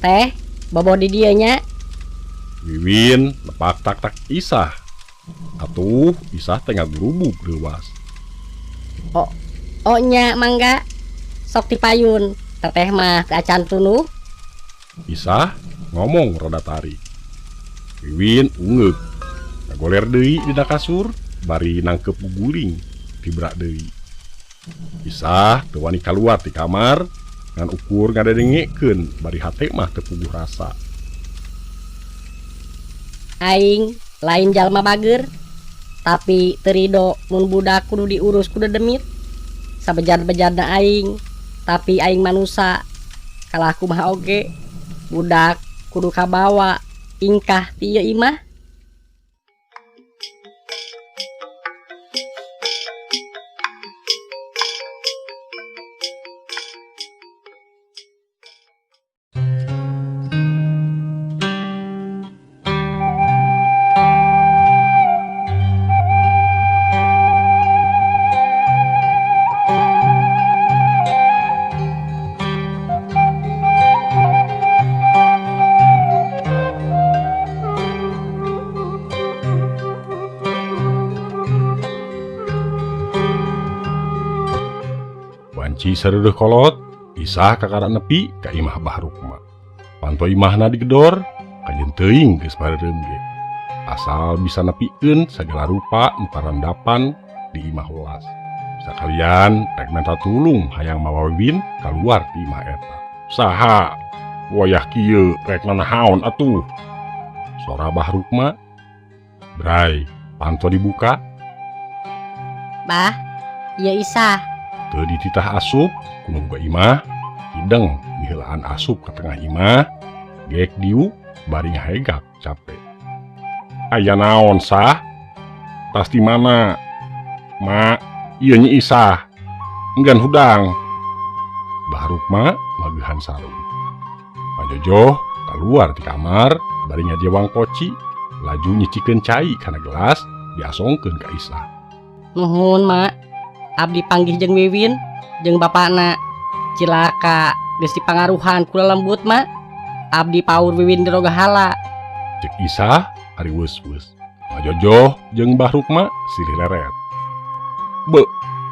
Teh, bobo di dieu nya. Wiwin nepak tak-tak Isah. Atuh Isah teh ngagurubug leuwas. Oh, oh nya mangga. Sok dipayun. Teteh mah teu acan tunduh. Isah ngomong rada tarik. Wiwin ungeuk. Ngagoler deui dina kasur bari nangkep guguling tibra deui. Isah teu wani kaluar ti kamar ngan ukur ngadedengekeun bari hate mah teu puguh rasa. Aing lain jalma bager, tapi teu rido mun budak kudu diurus ku dedemit. Sabejar-bejarna aing, tapi aing manusa. Kalah kumaha oge, budak kudu kabawa ingkah ti ieu imah. Wanci sareureun kolot, Isah kakara nepi ka imah Bah Rukma. Panto imahna digedor, kajeun teuing geus bareureum ge. Asal bisa nepikeun sagala rupa nu parandapan di imah welas. Sakalian rek menta tulung hayang mawa Wiwin kaluar ti imah eta. Saha? Wayah kieu rek nanahaon atuh? Sora Bah Rukma. Bray, panto dibuka. Bah, ieu Isah. Teu dititah asup, ku nu boga imah, hideng miheulaan asup ka tengah imah, gek diuk bari ngahegak capek. Aya naon sah? Tas di mana? Ma, ieu Nyi Isah. Enggan hudang. Bah Rukma mageuhan sarung. Pajojoh kaluar ti kamar bari ngajewang koci, laju nyicikeun cai kana gelas diasongkeun ka Isah. Nuhun, Mak. Abdi panggih jeung Wiwin jeung bapakna. Cilaka geus dipangaruhan ku lelembut, Mak. Abdi paur Wiwin dirogahala. Cek Isah ari weus-weus. Pajojoh jeung Bah Rukma silih leret. Be,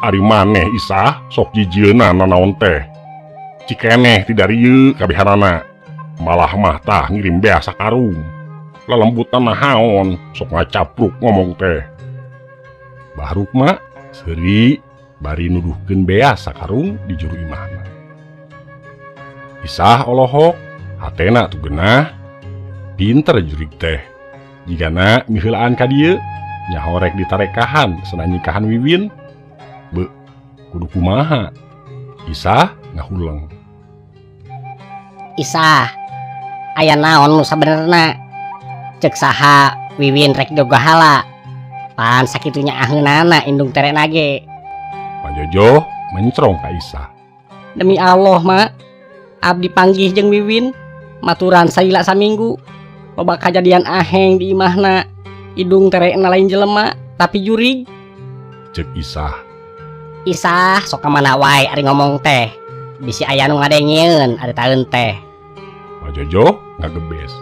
ari maneh Isah sok jijieuna nanaon teh. Cikeneh ti darieu kabehanana. Malah mah tah ngirim bea sakarung. Lelembutan nahaon sok ngacapruk ngomong teh. Bah Rukma seuri bari nuduhkeun bea sakarung di juru imahna. Isah olohok hatena tu genah pinter jurig teh. Jigana miheulaan ka dieu nyaho rek ditarekahan senanyikahan Wiwin. Be, kudu kumaha? Isah ngahuleng. Isah, aya naon nu sabenerna? Cek saha Wiwin rek jogahala? Pan sakitunya aheunana indung terena ge. Pajojoh mencrong ka Isah. Demi Allah, Mak. Abdi panggih jeung Wiwin maturan salila saminggu. Loba kajadian aheng di imahna. Indung terena lain jelema tapi jurig. Cek Isah. Isah sok ka mana wae ari ngomong teh. Bisi aya nu ngadengeun ari taeun teh. Pajojoh ngagebes.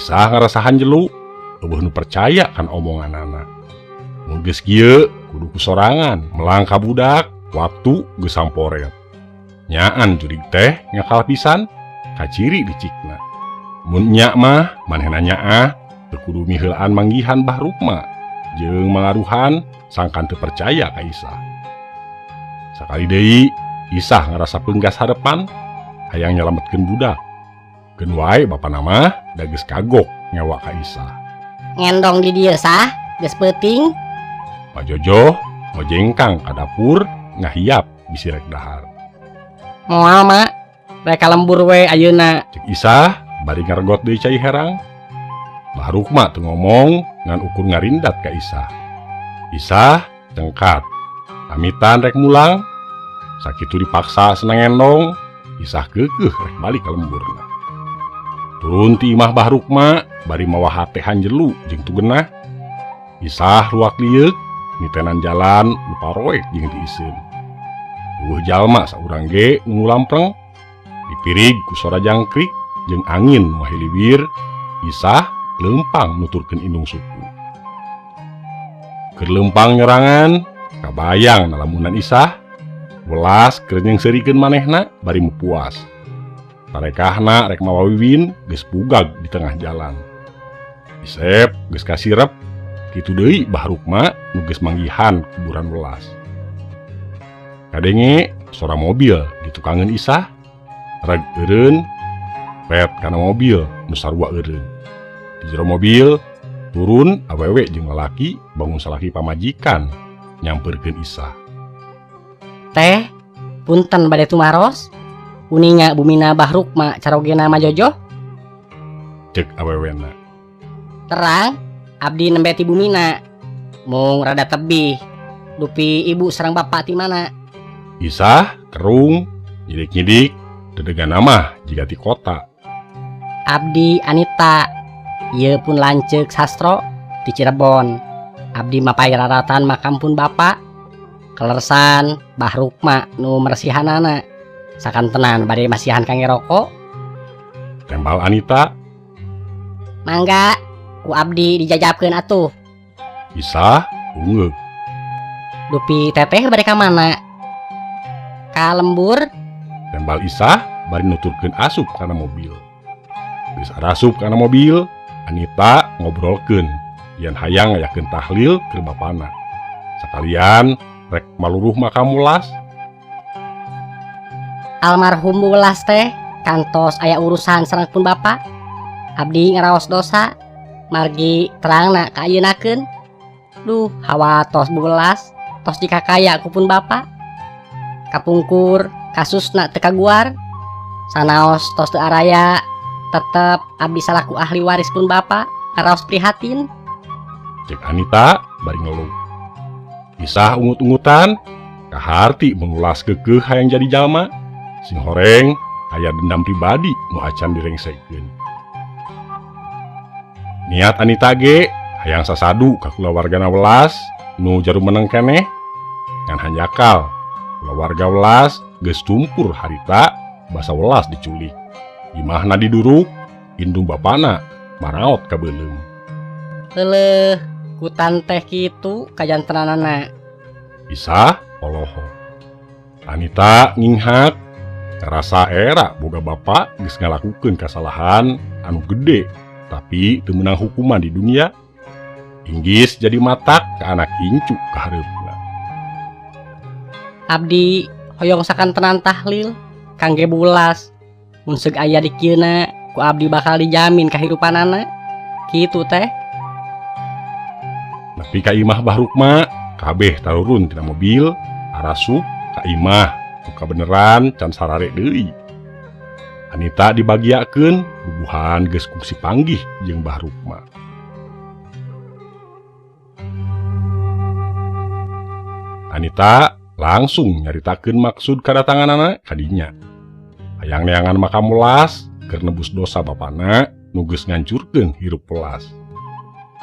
Isah ngarasahan jelu, eueuh nu percaya kan omonganana. Mun geus kieu kudu kusorangan melang ka budak waktu geus samporet. Nyaan jurig teh ngakal pisan kaciri dicikna. Mun nya mah manehna nyaah teu kudu miheulaan manggihan Bah Rukma jeung mangaruhan sangkan teu percaya ka Isah. Sakali deui Isah ngarasa peunggas harepan hayang nyalametkeun budak. Keun wae bapana mah da geus kagok nyawa ka Isah. Ngendong di dieu sah geus peuting. Pajojoh ngojengkang ka dapur ngahiap bisi rek dahar. Moal, Mak. Rek ka lembur we ayeuna. Cek Isah bari ngaregot deui cai herang. Bah Rukma teu ngomong ngan ukur ngarindat ka Isah. Isah cengkat. Pamitan rek mulang. Sakitu dipaksa senang ngendong, Isah keukeuh rek balik ka lemburna. Turun ti imah Bah Rukma bari mawa hate hanjelu jeung tugenah. Isah luak lieuk nitenan jalan nu paroek jeung tiiseun. Eueuh jalma saurang ge nu lampreng dipirig ku sora jangkrik jeung angin nu ngahiliwir, Isah leumpang nuturkeun indung suku. Keur leumpang nyorangan, kabayang nalamunan Isah, welas keur nyeungseurikeun manehna bari mupuas. Tarekahna rek mawa Wiwin geus pugag di tengah jalan. Isep geus kasirep, kitu deui Bah Rukma nu geus manggihan kuburan welas. Kadenge sora mobil ditukangeun Isah, reg eureun pet kana mobil nu sarua eureun. Di jero mobil turun awewe jeung lalaki bangun salaki pamajikan nyamperkeun Isah. Teh, punten bade tumaros. Uninga bumina Bah Rukma carogena Majojoh? Cek awewena. Terang, abdi nembe ti bumina. Mung rada tebih. Dupi ibu sareng bapak ti mana? Isah kerung nyidik-nyidik dedegan mah jiga ti kota. Abdi Anita. Ieu pun lanceuk Sastro ti Cirebon. Abdi mapay raratan makam pun bapak. Kelersan Bah Rukma nu mersihanana. Sakantenan bade masihan kangge rokok. Tembal Anita. Mangga ku abdi dijajabkeun atuh. Isah ungeuk. Dupi teteh bade ka mana? Ka lembur. Tembal Isah bari nuturkeun asup kana mobil. Geus arasup kana mobil, Anita ngobrolkeun yen hayang ngayakeun tahlil keur bapana. Sakalian rek maluruh makam Welas. Almarhum Welas teh kantos aya urusan sareng pun bapak. Abdi ngaraos dosa margi terangna ka ayeunakeun. Duh, hawa tos Bu Welas tos dikakaya ku pun bapak. Kapungkur kasusna teu kaguar. Sanaos tos teu araya tetep abdi salaku ahli waris pun bapak ngaraos prihatin. Cek Anita bari ngeluh. Isah ungut-ungutan kaharti mengulas kekeh hayang jadi jalma. Sing horeng aya dendam pribadi nu acan direngsekeun. Niat Anita ge hayang sasadu ka kulawargana Welas nu jarum meneng keneh ngan hanjakal. Kulawarga Welas geus tumpur harita basa Welas diculik. Imahna diduruk, indung bapana maraot ka beuleum. Heuleuh, kutan teh kitu kajantenanana. Isah poloho. Anita nginghak ngarasa era boga bapak geus ngalakukeun kasalahan anu gede tapi teu meunang hukuman di dunia. Inggis jadi matak ka anak incu ka hareupna. Abdi hoyong sakantenan tahlil kangge Welas. Mun seug aya di kieuna ku abdi bakal dijamin kahirupanana. Kitu teh. Nepi ka imah Bah Rukma kabeh tarurun tina mobil arasup ka imah nu kabeneran can sarare deui. Anita dibagiakeun bubuhan geus kungsi panggih jeung Bah Rukma. Anita langsung nyaritakeun maksud kadatanganana ka dinya. Hayang neangan makam Welas keur nebus dosa bapana nu geus ngancurkeun hirup Welas.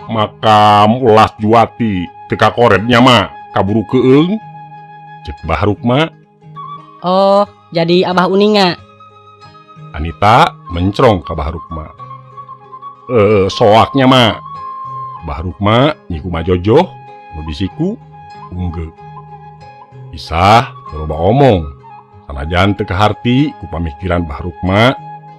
Makam Welas Juwati teu kakoretnya mah kaburu keung. Cek Bah Rukma. Oh, jadi Abah uninga. Anita mencrong ka Bah Rukma. Soaknya mah. Bah Rukma nyiku majojoh nu disiku unggeuk. Isah loba omong. Sanajan teu kaharti ku pamikiran Bah Rukma,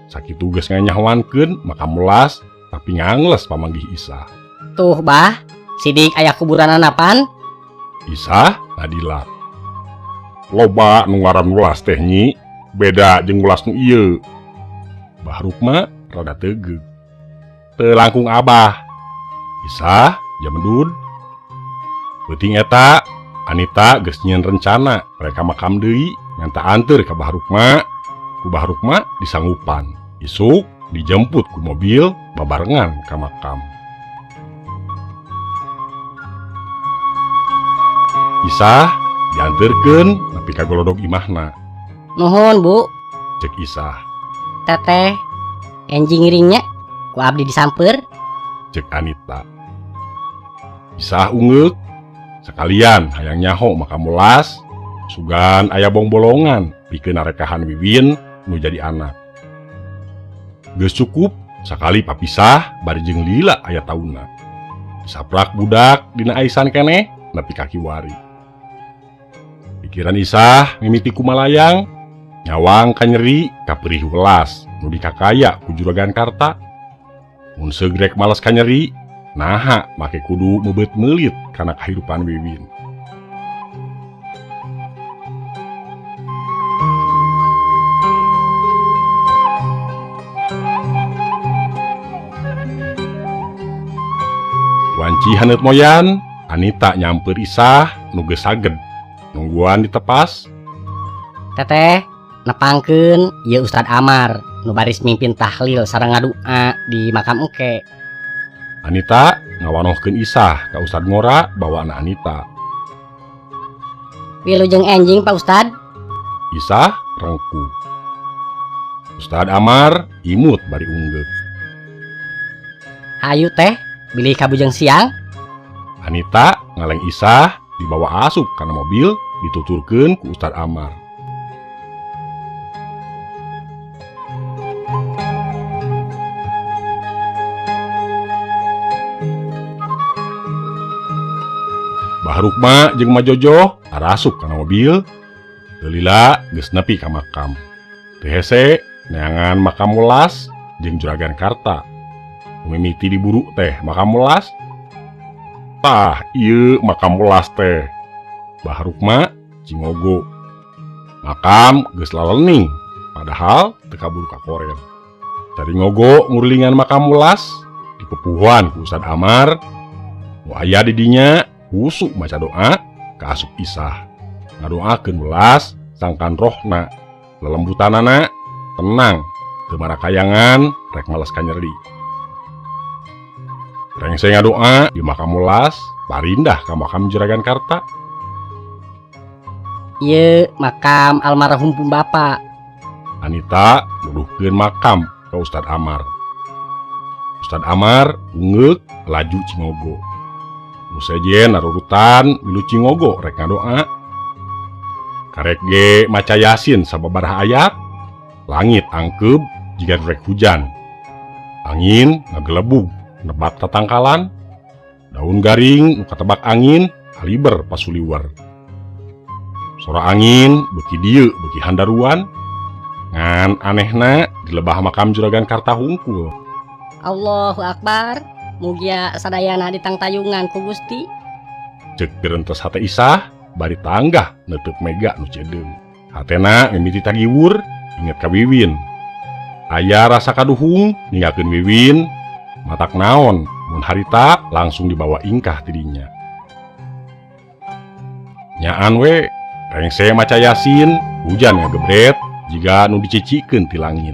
sakitu geus nganyahoankeun makam Welas tapi ngangles pamanggih Isah. Tuh Bah, sidik aya kuburanana pan? Isah nadilak. Loba nu ngaran Welas teh nyi, beda jeung Welas nu ieu. Bah Rukma rada tegeug. Teu langkung Abah. Isah jamedud. Peuting eta Anita geus nyieun rencana mereka makam deui minta anter ka Bah Rukma. Ku Bah Rukma disanggupan. Isuk dijemput ku mobil babarengan ka makam. Isah dianterkeun nepi ka golodog imahna. Nuhun, Bu. Cek Isah. Teteh, enjing ngiringnya ku abdi disamper. Cek Anita. Isah ungeuk sekalian hayang nyaho makam Welas sugan aya bongbolongan pikeun narekahan Wiwin nu jadi anak. Geus cukup sakali papisah bari jeung lila aya taunna. Disaprak budak dina aisan keneh nepi ka kiwari. Pikiran Isah mimiti kumalayang, nyawang kanyeri kaperih welas nu dikakaya ku Juragan Karta. Mun segrek males kanyeri, naha make kudu meubeut meulit kana kahirupan Wiwin. Wanci haneut moyan, Anita nyamper Isah nu geus saged. Nungguan ditepas. Teteh, nepangkeun ieu Ustad Amar nu baris mimpin tahlil sareng ngadua di makam engke. Anita ngawanohkeun Isah ka Ustad ngora bawaana Anita. Wilujeng enjing Pak Ustad. Isah rengku. Ustad Amar imut bari unggeuk. Hayu teh, bilih kabujeng siang. Anita ngaleng Isah dibawa asup kana mobil dituturkeun ku Ustad Amar. Bah Rukma jeung Majojoh arasup kana mobil, lila geus nepi ka makam. Teu hese neangan makam welas jeung Juragan Karta. Mimiti diburu teh makam welas. Tah ieu makam welas teh. Bah Rukma cingogo. Makam geus lalening padahal teu kaburu kakoren. Cari ngogo ngurilingan makam welas dipupuhuan ku Ustad Amar. Nu aya di dinya husuk maca doa ka asup Isah. Ngadoakeun welas sangkan rohna lelembutanana tenang teu marakayangan rek males kanyeri. Rengse ngadoa di makam welas parindah ka makam Juragan Karta. Ieu makam almarhum pun bapa. Anita nuduhkeun makam ka Ustad Amar. Ustad Amar ungeuk laju cingogo. Nu sejen narurutan milu cingogo rek ngadoa. Karek ge maca Yasin sababaraha ayat, langit angkeub jiga rek hujan. Angin ngagelebug nebak tatangkalan, daun garing nu katebak angin kaliber pasuliwer. Sora angin beuki dieu beuki handaruan, ngan anehna di lebah makam Juragan Karta hungkul. Allahu Akbar, mugia sadayana ditangtayungan ku Gusti. Cek gerentes hate Isah bari tanggah neuteuk mega nu cedeung. Hatena mimiti tagiwur inget ka Wiwin. Aya rasa kaduhung ninggalkeun Wiwin. Matak naon mun harita langsung dibawa ingkah tidinya. Nyaan we rengse maca Yasin, hujan ngagebret jiga nu dicicikeun ti langit.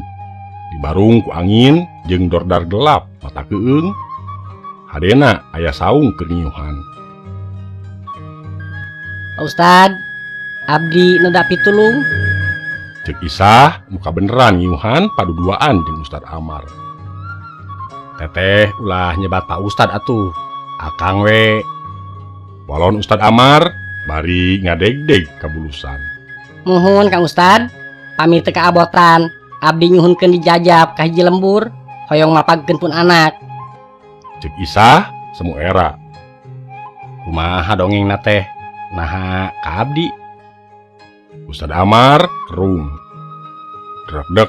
Dibarung ku angin jeung dordar gelap mata keueung. Hadena aya saung keur nyiuhan. Pak Ustad, abdi nu dapi tulung. Ceuk Isah muka beneran nyiuhan paduduaan jeung Ustad Amar. Teteh ulah nyebat Pak Ustad atuh, akang we. Walon Ustad Amar bari ngadegdeg kabulusan. Muhun Kang Ustad, pamit teu kaabotan, abdi nyuhunkeun dijajab ka hiji lembur, hoyong mapagkeun pun anak. Ceuk Isah semu era. Kumaha dongengna teh? Naha ka abdi? Ustad Amar kerung. Drekdek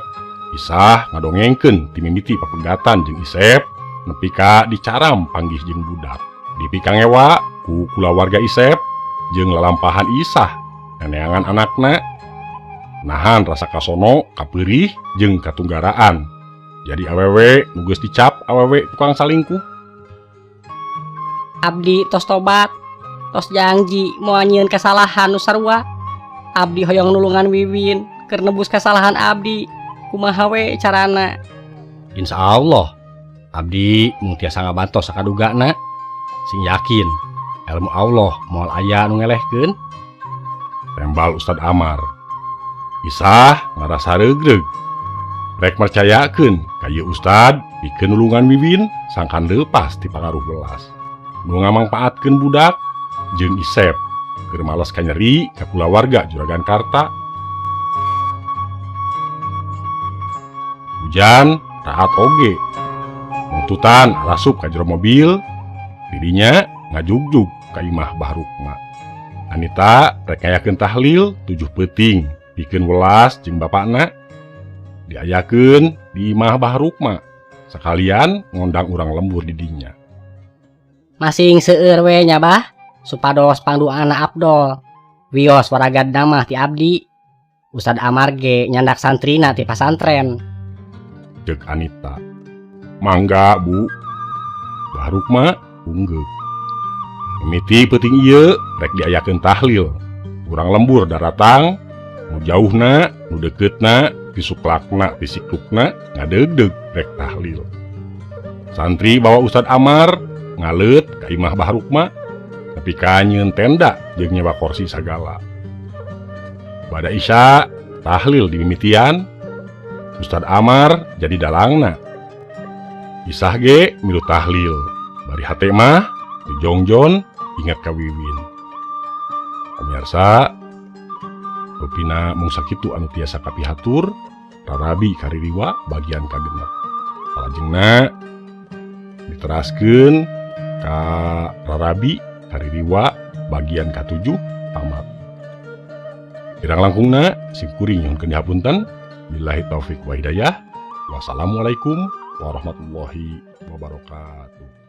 Isah ngadongengkeun timimiti papegatan jeung Isep nepi ka dicaram panggih jeung budak. Dipikangewa ku kulawarga Isep jeung lalampahan Isah neneangan anakna. Nahan rasa kasono, kapeurih jeung katunggaraan. Jadi awewe nu geus dicap awewe tukang salingkuh. Abdi tos tobat, tos janji moal nyieun kasalahan nu sarua. Abdi hoyong nulungan Wiwin keur nebus kasalahan abdi. Kumaha we carana? Insya Allah abdi mung tiasa ngabantos sakadugana. Sing yakin ilmu Allah moal aya nu ngelehkeun. Tembal Ustad Amar. Isah ngarasa regreg. Rek mercayakeun ka ieu Ustad pikeun nulungan Wiwin sangkan leupas ti pangaruh welas. Nu ngamangpaatkeun budak jeung Isep keur males kanyeri ka kulawarga Juragan Karta. Hujan Rahat oge. Mungtutan rasup ka jero mobil, dirinya ngajugjug ka imah Bah Rukma. Anita rek ngayakeun tahlil 7 peuting pikeun welas jeung bapakna. Diayakeun di imah Bah Rukma. Sekalian ngondang urang lembur di dinya. Masing seueur we nya Bah, supados pangduana Abdol. Wios waragad mah ti abdi. Ustad Amar ge nyandak santrina ti pasantren. Ceuk Anita. Mangga Bu. Bah Rukma unggeuk. Mimiti peuting ieu rek diayakeun tahlil. Urang lembur daratang, nu jauhna, nu dekeutna, ti suklakna, ti siklukna ngadeugdeug rek tahlil. Santri bawa Ustad Amar ngaleut ka imah Bah Rukma, nepi ka nyieun tenda jeung nyewa kursi sagala. Bada Isya tahlil dimimitian, Ustad Amar jadi dalangna. Isah ge milu tahlil, bari hate mah dijongjon ingat ka Wiwin. Pemirsa, rupina mung sakitu anu tiasa kapihatur, Rarabi Kaririwa bagian kagenep. Salajengna diteraskeun ka Rarabi Kaririwa bagian ka-7 tamat. Kirang langkungna simkuring nyuhunkeun dihapunten. Billahi taufik wa hidayah. Wassalamualaikum warahmatullahi wabarakatuh.